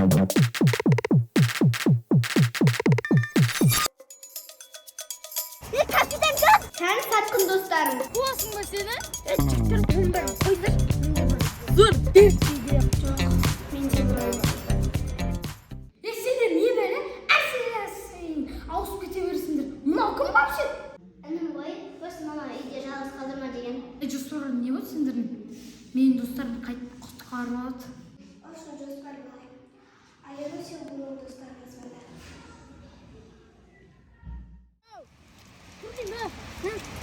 Е, капитан жан! Сән сатқын достарым. Қуасың ба сені? Е, жігіттер, оның бәрін қойыңдаршы. Зор. Жоқ, менде бір ой бар. Е, сендер не бәле? Әр сайын ауысып кете бересіңдер. Мынау кім вообще? Інім ғой, просто мама үйде жалғыз қалдырма деген. Е, жоспарларың не болды сендердің? Менің достарым қайтып құтқарып алады. Общем, жоспар былай. Аяру, сен бұның достарына звонда.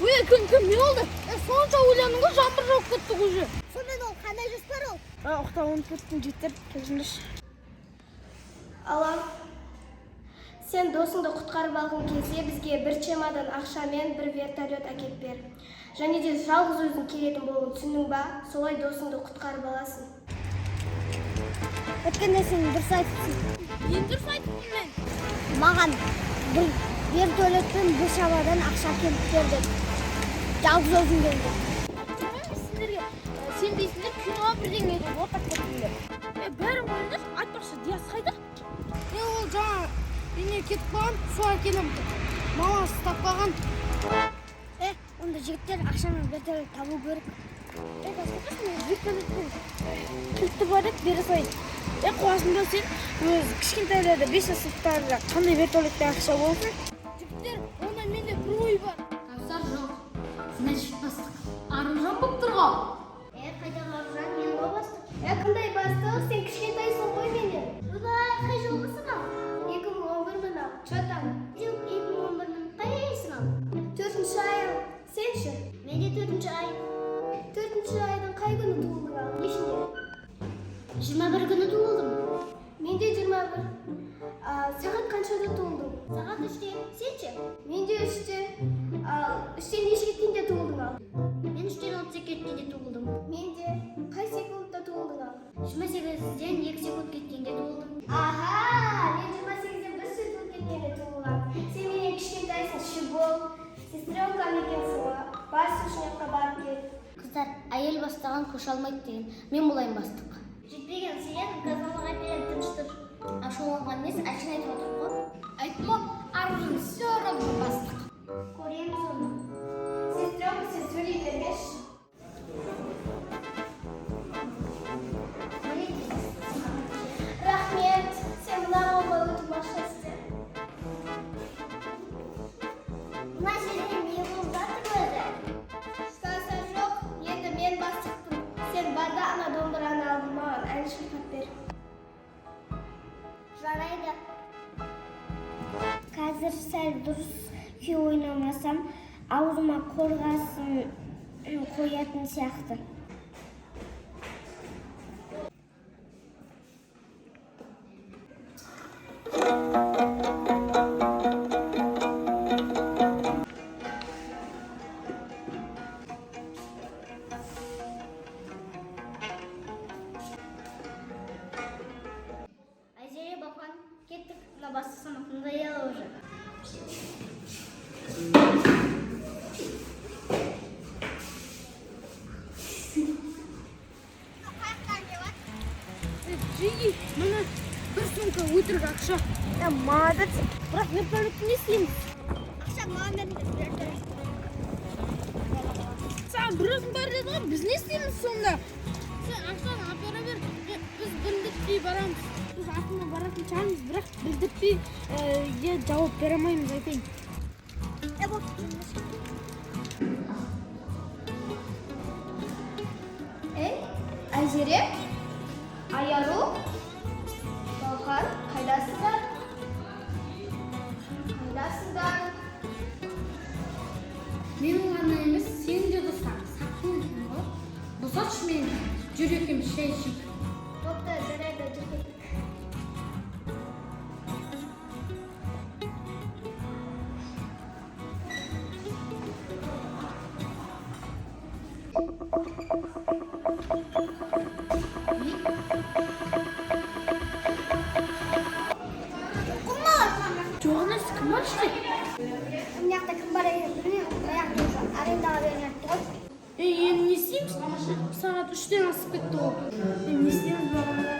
Ой, кім кім не болды? Е, сонша ойландың ғой, жаңбыр жауып кетті ғой уже. Сонымен ол қандай жоспар ол? Ұйықтап ұмытып кеттім, жігіттер, кешіріңдерші. Алло. Сен досыңды құтқарып алғың келсе, бізге бір чемодан ақша мен бір вертолет әкеп бер. Және де жалғыз өзің келетін болуын түсіндің ба? Солай досыңды құтқарып аласың. Өткенде сен дұрыс айтыпсың. Енді дұрыс айттым мен. Маған бір вертолетпен бір шабадан ақша әкеліп бер деді. Жалғыз өзім келдім. Мен сендерге сенбейсіңдер, киноға бірдеңе деп отап кеттіңдер. Е, бәрін қойыңдаршы, айтпақшы, Диас қайда? Е, ол жаңа үйіне кетіп қалған, су әкелемін деп. Мамасы ұстап қалған. Е, онда жігіттер ақшамен вертолет табу керек. Е, қазір мен вертолеттің кілті бар еді, бере салайын. Е, қуасың ба сен? Өз кішкентайларда, 5 жастықтарда қандай вертолетте ақша болсын? Жігіттер, онда менде бір ой бар. Кәусар жоқ. Значит, бастық Аружан болып тұр ғой. Е, қайдағы Аружан, мен ғой бастық. Е, қандай бастық? Сен кішкентайсың ғой менен. Ойбай, қай жылғысың ал? 2011-мін ал. Че там? Жоқ, 2011-мін. Қай айсың ал? Төртінші ай ал. Сен ше? Мен де төртінші ай. Төртінші айдың қай күні туылдың ал? Нешінде? 21 күні туылдым. Мен де 21. А, сағат қаншада туылдың? Сағат 3-те. Сен ше? Мен де 3-те. Ал, 3-тен неше кеткенде туылдың ал? Мен 3-тен 32 кеткенде туылдым. Мен де. Қай секундта туылдың ал? 28-ден 2 секунд кеткенде туылдым. Аха, мен 28-ден 1 секунд кеткенде туылғам. Сен менен кішкентайсың, щегол. Сестренкам екенсің ғой. Бар, сушняққа барып кел. Қыздар, әйел бастаған көше алмайды деген. Мен болайын бастық. Жетпеген сенен казанға әперем, тыныш тұр. Ашуланған несі, әшейін айтып отырмын ғой. Айттым ғой, Аружан все равно бастық. Көреміз оны. Сестренка, сен сөйлей бермеші. Рахмет. Сен мына қолға өтіп ақша істе. Мына жерде не болып жатыр өзі? Стаса жоқ, енді мен бастықпын. Сен бар да ана домбыраны ал, маған ән шырқап бер. Жарайды. Қазір сәл дұрыс күй ойнамасам, аузыма қорғасын қоятын сияқты. Айзере, Бақан, кеттік. Мына бастық сабақ надоело уже. Е, жиги, міне бір сумка өтірік ақша. Е, молодец. Бірақ вертолетті не істейміз? Ақша маған беріңдер, вертолет. Саған бір өзің бар деді ғой, біз не істейміз сонда? Сен ақшаны апара бер, е, біз білдіртпей барамыз. Біз артынан баратын шығармыз, бірақ білдіртпей жауап бере алмаймыз, айтайын. Е, болды, жүріңдер. Ей, Айзере, Аяру, Балқан, қайдасыздар? Қайдасыздар? Менің ғана емес, сенің де достарың сатқын екен ғой. Босатшы мені, жүр екеуміз шай ішейік. Бопты, жарайды, жүр кеттік. Жоқ емес, кім бар іште? Мына жақта кім бар екенін білмеймін, мына жақта уже арендаға беріліпті ғой. Е, енді не істейміз? Сағат 3-тен асып кетті ғой. Е, не істейміз бағана?